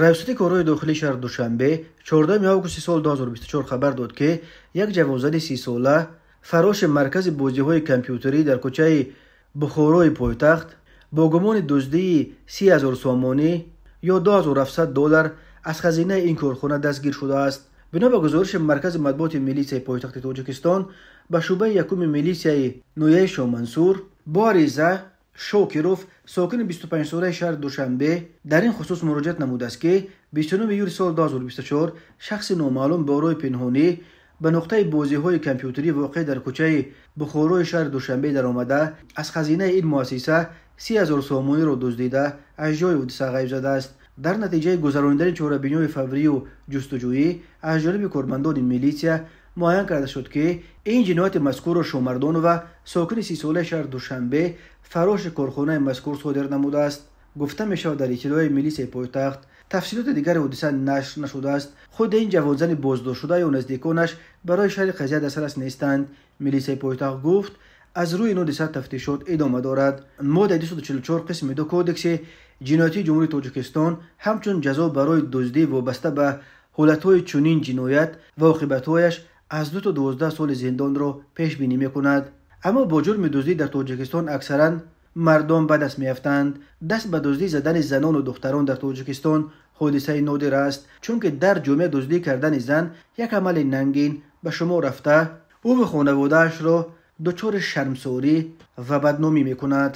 Раёсати корҳои дохилии шаҳри Душанбе 14 августи соли 2024 хабар дод, ки як ҷавонзани 30-сола фароши маркази бозиҳои компютерӣ дар кӯчаи Бухорои пойтахт бо гумони дуздии 30 000 сомонӣ ё 2700 доллар аз хазинаи ин корхона дастгир шудааст. Бино ба гузориши маркази матбуоти милитсияи пойтахти Тоҷикистон, ба шӯъбаи якуми милитсияи ноҳияи Шоҳмансур бо ариза Шокиров, сокини 25-солаи шаҳри Душанбе, дар ин хусус муроҷиат намудааст, ки 29 июли соли 2024 шахси номаълум бо роҳи пинҳонӣ ба нуқтаи бозиҳои компютерӣ, воқеъ дар кӯчаи Бухорои шаҳри Душанбе, даромада, аз хазинаи ин муассиса 30 000 сомониро дуздида, аз ҷои ҳодиса ғайб задааст. Дар натиҷаи гузаронидани чорабиниҳои фаврию ҷустуҷӯӣ аз ҷониби кормандони милитсия муайян карда шуд, ки ин ҷинояти мазкурро Шомардонова, сокини 30-солаи шаҳри Душанбе, фароши корхонаи мазкур содир намудааст, гуфта мешавад дар иттилои милитсияи пойтахт. Тафсилоти дигари ҳодиса нашр нашудааст. Худи ин ҷавонзани боздоштшуда ё наздиконаш барои шарҳи қазия дастрас нестанд. Милитсияи пойтахт гуфт, аз рӯи ин ҳодиса тафтишот идома дорад. Моддаи 244 қисми 2 Кодекси ҷиноятии Ҷумҳурии Тоҷикистон ҳамчун ҷазо барои дуздӣ вобаста ба ҳолатҳои чунин ҷиноят ва оқибатҳояш аз 2 то 12 соли зиндонро пешбинӣ мекунад. Аммо бо ҷурми дуздӣ дар Тоҷикистон аксаран мардон ба даст меафтанд. Даст ба дуздӣ задани занону духтарон дар Тоҷикистон ҳодисаи нодир аст, чунки дар ҷомеа дуздӣ кардани зан як амали нангин ба шумор рафта, ӯ ва хонаводаашро дучори шармсорӣ ва бадномӣ мекунад.